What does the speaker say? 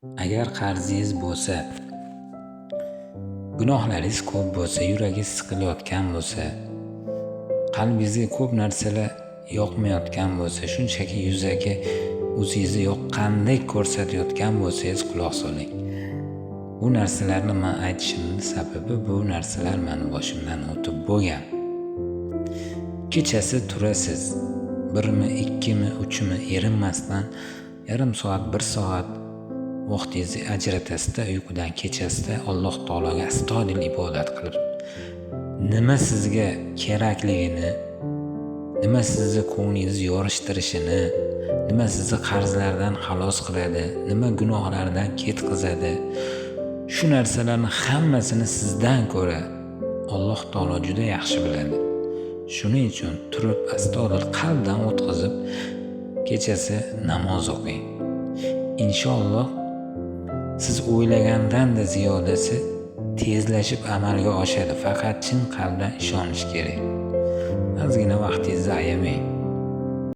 Agar qarzingiz bo'lsa, gunohlaringiz ko'p bo'lsa, yuragingiz siqilayotgan bo'lsa, qalbingizga ko'p narsalar yoqmayotgan bo'lsa, shunchaki yuzaki o'zingizni yoqqandek ko'rsatayotgan bo'lsangiz, quloq soling. Bu narsalarni man aytishimning sababi bu narsalar mani boshimdan o'tib bo'lgan. Kechasi turasiz, birmi, ikkimi, uchmi erinmasdan yarim soat, bir soat vaqtingizni ajratasizda uyqudan kechasida Alloh taologa astoydil ibodat qilib, nima sizga kerakligini, nima sizni ko'nglingizni yorishtirishini, nima sizni qarzlardan xalos qiladi, nima gunohlardan ketqizadi, shu narsalarni hammasini sizdan ko'ra Alloh taolo juda yaxshi biladi. Shuning uchun turib astoydil qalbdan o'tkazib kechasi namoz o'qing. Inshaalloh siz o'ylagandan-da ziyodasi tezlashib amalga oshadi. Faqat chin qalbdan ishonish kerak. Ozgina vaqtingizni ayamang.